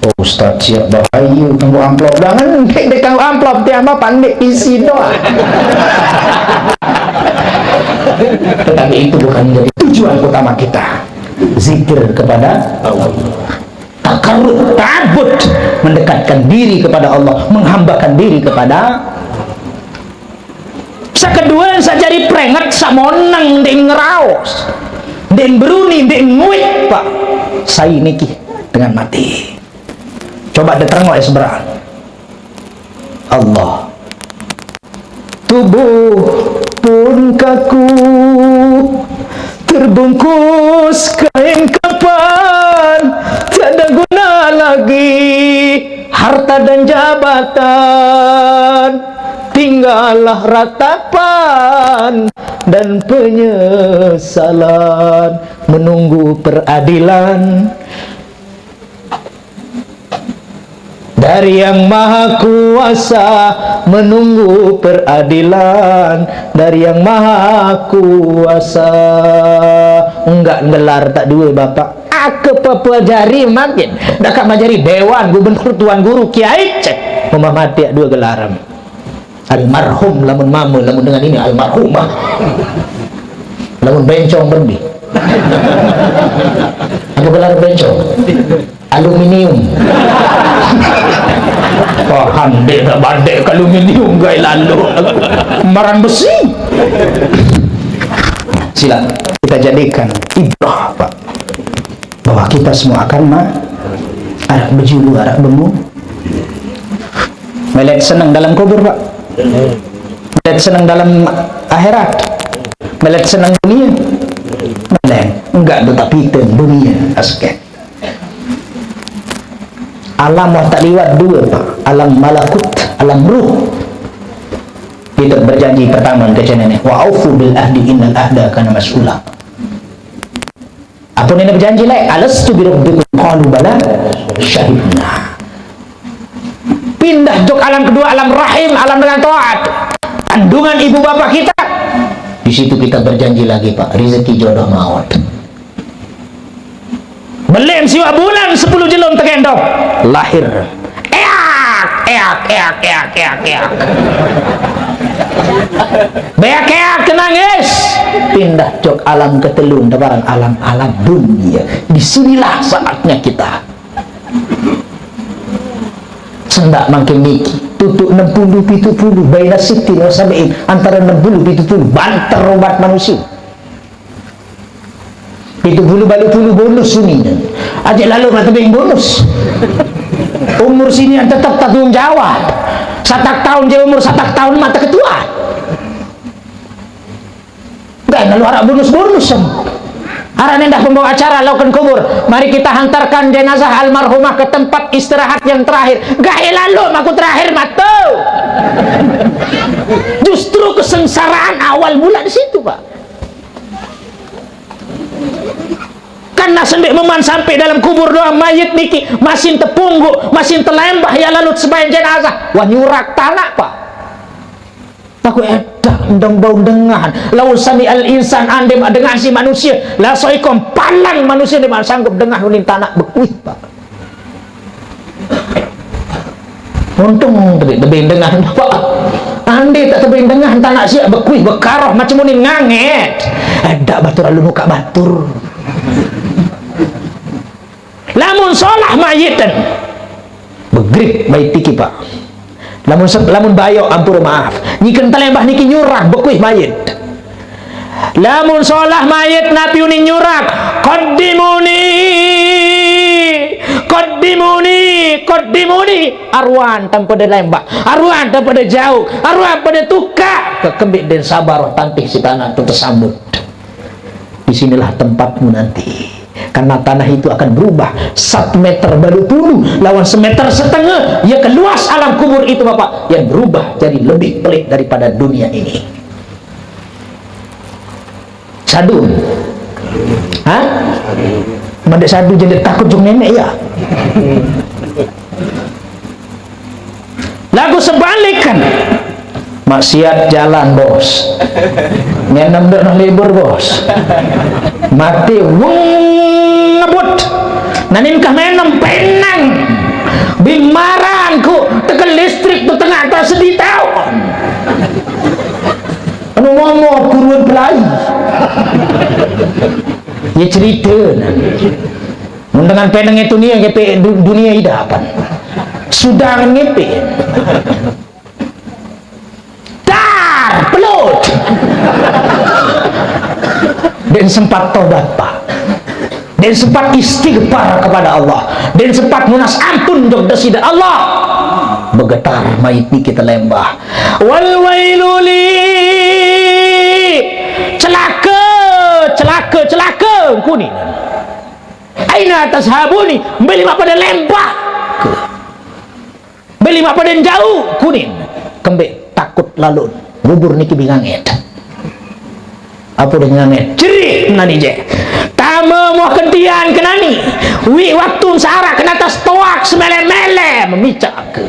Oh, Ustaz, siap bahaya kanggo amplop. Jangan, ndeq, ndeq kanggo amplop, tiang mah pandek isi doang. Tetapi itu bukan menjadi tujuan utama kita. Zikir kepada Allah. Takarrub, ta'abbud, mendekatkan diri kepada Allah, menghambakan diri kepada. Sekedue, saq jari prenget, saq moneng, ndeq ngeraos, ndeq beruni, ndeq nguit, Pak. Sai niki dengan mati. Coba diterengok ya seberang. Allah. Tubuh pun kaku, terbungkus kain kafan, tiada guna lagi harta dan jabatan, tinggallah ratapan dan penyesalan, menunggu peradilan dari Yang Maha Kuasa, menunggu peradilan dari Yang Maha Kuasa. Enggak gelar tak dua, Bapak. Aku pepelajari makin. Dah kak majari dewan, gubernur, tuan guru, kiai, cek. Muhammad Tiak dua gelaran. Almarhum lamun mama, lamun dengan ini almarhumah. Lamun bencong berdi. Apa gelar bencong? Aluminium. Paham dek, tak badek ke aluminium, gaya lalu. Maran besi. Sila kita jadikan ibrah, Pak, bahwa kita semua akan ma-, araq bejulu, araq bemu. Melet seneng dalam kubur, Pak. Melet seneng dalam akhirat. Melet seneng dunia. Melet. Enggak tetap itu dunia. Asik. Alam wah tak liwat dua, Pak. Alam malakut, alam ruh. Kita berjanji pertama ke nenek, "Wa aufu bil ahdi innal ahda kana mas'ula." Apa nenek berjanji, lek? "Alastu bi rabbikum?" Qalu, "Bala, syahidna." Pindah jok alam kedua, alam rahim, alam dengan taat. Kandungan ibu bapak kita. Di situ kita berjanji lagi, Pak. Rezeki, jodoh, maut. Belem siwaq bulan, sepuluh jelum tegendong. Lahir. Eak, eak, eak, eak, eak, eak. Beak eak, nangis. Pindah jok alam ketelu, tebarang alam, alam dunia. Di sinilah saatnya kita. Sendak mangkin niki, tutuq enam puluh, pitu puluh, baina sittin wa sab'in, antara enam puluh, pitu puluh, banter obat manusia. Pitu puluh, baluq puluh bonus sini. Aja lalu mak tebeng bonus. Umur sini yang tetap tanggung jawab. Satak tahun je umur, satak tahun mata ketua. Enggak lalu araq bonus-bonus, em. Araq endah pembawa acara laukkan kubur. Mari kita hantarkan jenazah almarhumah ke tempat istirahat yang terakhir. Enggak lalu maku terakhir matu. Justru kesengsaraan awal mula di situ, Pak. Kan nasendeq meman sampai dalam kubur doang mayit niki, masin tepungguq, masin telembah ya lalut sebayan jenazah. Wah, nyurak tanaq, Pak. Laguq edak Ndang bau dengahan. Lau sami'al insan, ande mak dengah si manusia, la sa'iqah, palang manusia ndeq mak sanggup dengah unin tanaq bekuih, Pak. Untung tebeng, tebeng dengah, Pak. Ande tak tebeng dengah, tanaq siaq bekuih, bekaroh, macem unin nganget. Edaq batur alun ukaq batur. Lamun solah mayit, begrip mayit niki, Pak. Lamun se-, lamun bayoq, ampure maaf, nyiken telembah niki nyurak bekuih mayit. Lamun solah mayit, napi unin nyurak? "Qaddimuni, qaddimuni, qaddimuni." Aruan tan pade lembah, aruan tan pade jauq, aruan pade tukaq, kekembeq den sabar tantih si tanaq tu tesambut. Di sinilah tempatmu nanti. Karena tanah itu akan berubah. Satu meter baluq tulu lawan semeter setengah. Ya, keluas alam kubur itu, Bapak, yang berubah jadi lebih pelik daripada dunia ini. Sadu. Hah? Mendeq sadu jadi takut jok neneq, ya. Laguq sebalik kan. Maksiat jalan, Bos. Ngenem ndeq noh libur, Bos. Mate weng ngebut. Nanin kah menem penang. Bimaran ku tekel listrik tu tengaq ta sedi taun. Anu momo puruan pelai. Ya cerita nah. Mun dengan peneng itu nia ngepe du-, dunia idapan. Sudangan ngepe. Dar, pelut. Den sempat tobat, Pak. Den sempat istighfar kepada Allah. Den sempat nunas ampun jok Deside Allah. Begetar mayit niki telembah. Wal wailuli. Celake, celake, celake. Kuning. Aina tashabuni, mbe limaq pade lembah. Mbe limaq pade jauq, kuning. Kembeq takut laloq, kubur niki binganget. Ape de nganget? Jerih nani je. Tame moh kentian kenani. Wi waktu saraq kena tas toaq semele-mele memicake.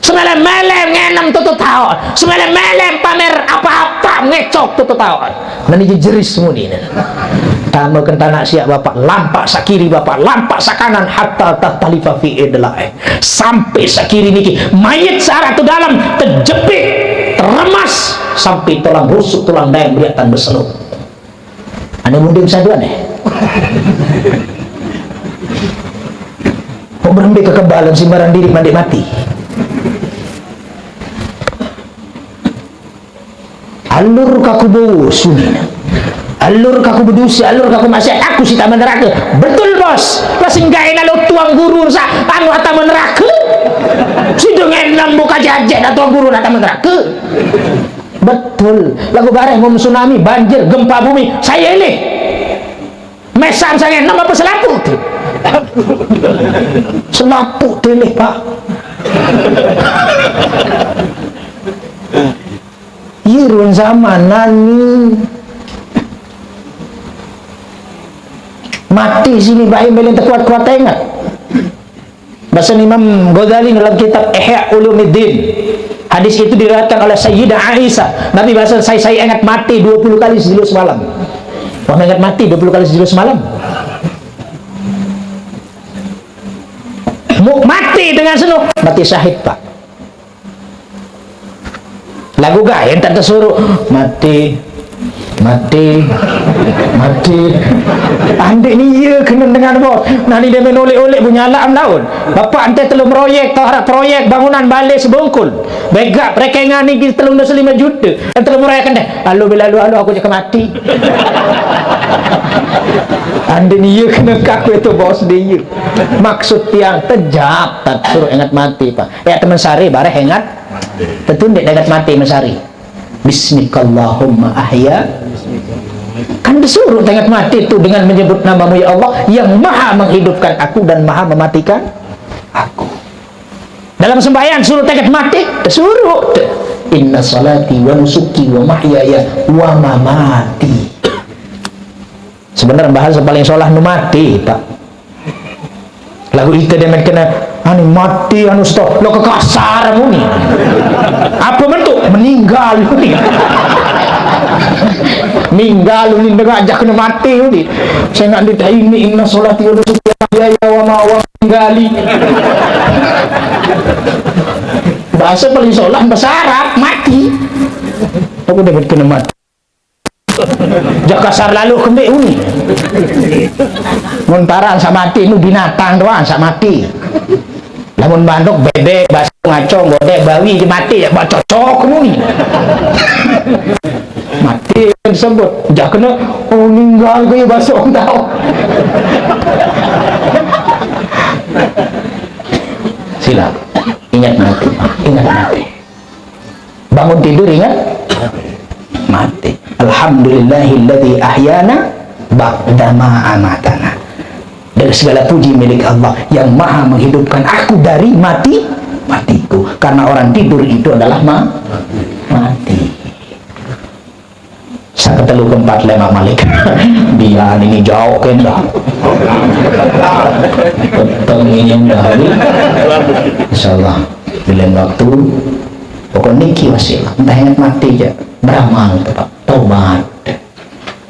Semele-mele ngenem tutu taun. Semele-mele pamer apa-apa ngecok tutu taun. Nani jejeris muni ne. Tame kentanaq siaq Bapak, lampaq sakiri Bapak, lampaq sakanan hatta tahtalifa fi idlae. Sampai sakiri niki, mayit saraq tu dalem tejepit, teremas, sampai tulang rusuk, tulang daeng beriatan beseluk. Ane munding saduan, eh. Kok berembe kekebalan si marang diriq mandeq mati? Alur kaku bowo sunine. Alur kaku bedusi, alur kaku maksiat, aku si tame nerake. Betul, Bos. Lah sing gae nalo tuang guru sa anu atame nerake. Side ngenem buka jajet atame guru atame nerake. Betul. Laguq bareh mun tsunami, banjir, gempa bumi, sai elih. Mesam sange, nama apa selapuq tu? Selapuq tu elih, Pak. Ye, ruen zaman nani. Mati sini bae melen tekuat-kuat engat. Basen Imam Ghazali dalam kitab Ihya Ulumuddin. Hadis itu diriwayatkan oleh Sayyidah Aisyah. Nabi basen, "Sai-sai engat mati dua puluh kali sejelo semalam." Wah, engat mati dua puluh kali sejelo semalam. Mu-, mati dengan seno, mati syahid, Pak. Laguq gae entan tesuruq, mati, mati, mati. Andeq ni ye kene dengan bos. Nah, ni dia main olek-olek bu nyalaq am laun. Bapak ente telu meroyek, tau araq proyek bangunan bale sebungkul. Begaq perekengan ni telung dasa lime jute. Ente telu meroyek ente. Alu bila alu, alu aku jaq mati. Andeq ni ye kene kaku itu bos dia. Maksud tiang tejap, tak suruh engat mati, Pak. Ya, temen sare bareh engat. Tetu ndeq engat mati mesari. Bismikallahumma ahya. Kan disuruh engat mati tu dengan menyebut namamu, ya Allah, yang maha menghidupkan aku dan maha mematikan aku. Dalam sembahyang suruh engat mati, disuruh. Inna salati wa nusuki wa mahyaya wa mamati. Sebenarnya bahasa paling solah nu mati, Pak. Laguq ite demen kene, Anu mati, anu stop, lo kekasar muni. Apa bentuk? Meninggal muni. Meninggal muni, dengar aja kena mati muni. Saya nggak ditanya ini, inna sholati wa nusuki wa mahyaya wa ma wa gali. Bahasa paling solah bahasa Arab, mati. Aku dapat kena mati. Jakasar lalu kembali uni. Mun parang sak mati, nu binatang doang sak mati. Lamun manuk, bebek, basung, acong, godek, bawi, dia mati, ya, buat cocok uni. Mati disebut. Jak kena, oh, meninggal ke basung tahu. Sila, ingat mati, ingat mati. Bangun tidur, ingat mati. Alhamdulillahilladzi ahyana ba'dama amatana. Dan segala puji milik Allah yang maha menghidupkan aku dari mati, matiku. Karena orang tidur itu adalah ma-, mati. Saya ketelu keempat lema malik. Dia ini jauh kendah. Peteng ini dah. Insyaallah. Bila waktu, pokok niki wasilah. Entah ingat mati aja. Beramal, Pak. Taubat.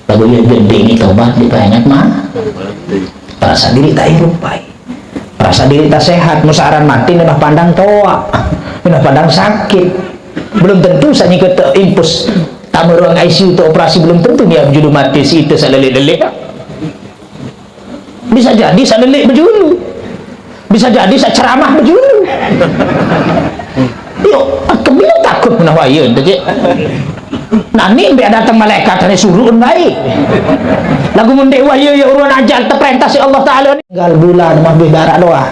Lagu yang gede ini taubat, dipaingat mah. Rasa diri tak hirup, Pak. Rasa diri tak sehat, musaran mati, nembah pandang toa, nembah pandang sakit. Belum tentu saya nyikut infus. Tamu ruang I C U tu operasi, belum tentu dia judul mati si itu saya lelik-lelik. Bisa jadi saya delik bejulu. Bisa jadi saya ceramah bejulu. Yuk, aku bilang takut menawaya itu, cik. Nani mbak datang malaikat, tadi suruh baik. Lagu mundek wahyu ya uruan ajal terperintah si Allah Ta'ala. Gal bulan mah bih barak doa.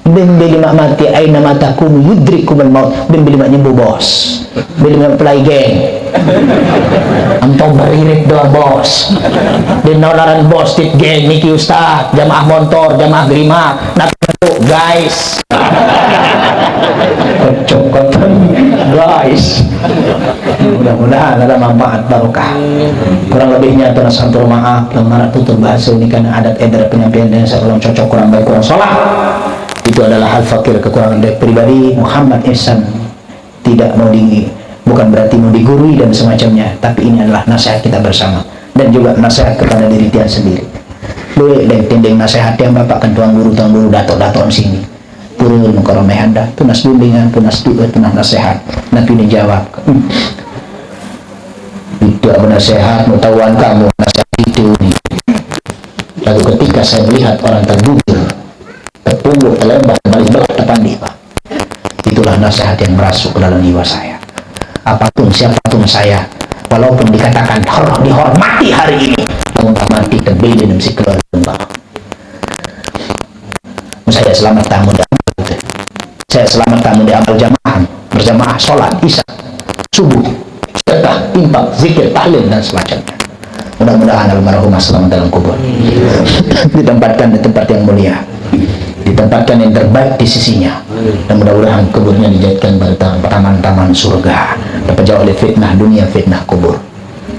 Bim bili mak mati, aina matakum yudrikumul maut. Bim bili mak nyembuh bos. Bili mak pelai geng. Entong beririt doang bos. Di naularan bos tit geng niki ustaz, jamaah montor, jamaah gerima. Natu guys. Cokotan guys. Mudah-mudahan ada manfaat barokah. Kurang lebihnya atas sampun maaf, lemah tutur bahasa ini karena adat edar penyampaian dan saya kurang cocok, kurang baik, kurang salah. Itu adalah hal fakir, kekurangan dari pribadi Muhammad Ihsan. Tidak mau di, bukan berarti mau digurui dan semacamnya, tapi ini adalah nasihat kita bersama dan juga nasihat kepada diri tiang sendiri. Boleh dan tinding nasihat yang bapak kan tuan guru, tuan guru, datuk-datuk sini. Turun ke romehan dah, tunas bimbingan, tunas doa, tunas nasihat. Nabi dijawab. Itu apa nasihat, mau tahuan kamu nasihat itu ni. Lalu ketika saya melihat orang tergugil, terpunggu, terlempar, balik belah depan dia, Pak. Itulah nasihat yang merasuk ke dalam jiwa saya. Apapun, siapapun saya, walaupun dikatakan hor-, dihormati hari ini, namun mati tebing dan mesti keluar lembah. Saya selamat tamu di amal. Saya selamat tamu di amal jamaah, berjamaah sholat isya, subuh, sedekah, infak, zikir, tahlil, dan semacamnya. Mudah-mudahan almarhumah selamat dalam kubur. Ditempatkan di tempat yang mulia. Ditempatkan yang terbaik di sisinya. Dan mudah-mudahan kuburnya dijadikan pada taman-taman surga. Dapat jauh dari fitnah dunia, fitnah kubur.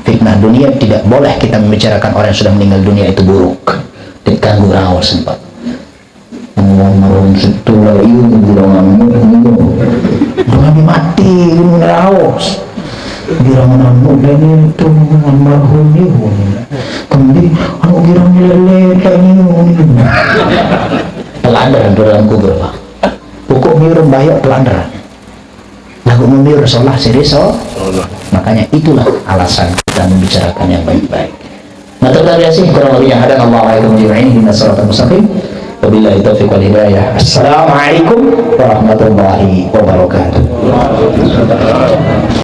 Fitnah dunia tidak boleh kita membicarakan orang yang sudah meninggal dunia itu buruk. Diganggu raos sempat. Almarhum setulah iya bilang anu, iya. Udah mati, ini raos. Bilang anu, dan itu almarhum iya. Kemudian, anu bilang lele, kayak ini. Peladaran dalam kubur, Pak. Pokok miur bahaya peladaran. Lagu memiur solah siri so. Makanya itulah alasan kita membicarakan yang baik-baik. Nah, terima kasih, kurang lebihnya hadanallahu wa iyyakum ajma'in, ihdinas siratal mustaqim. Wabillahi taufiq wal hidayah. Assalamualaikum warahmatullahi wabarakatuh.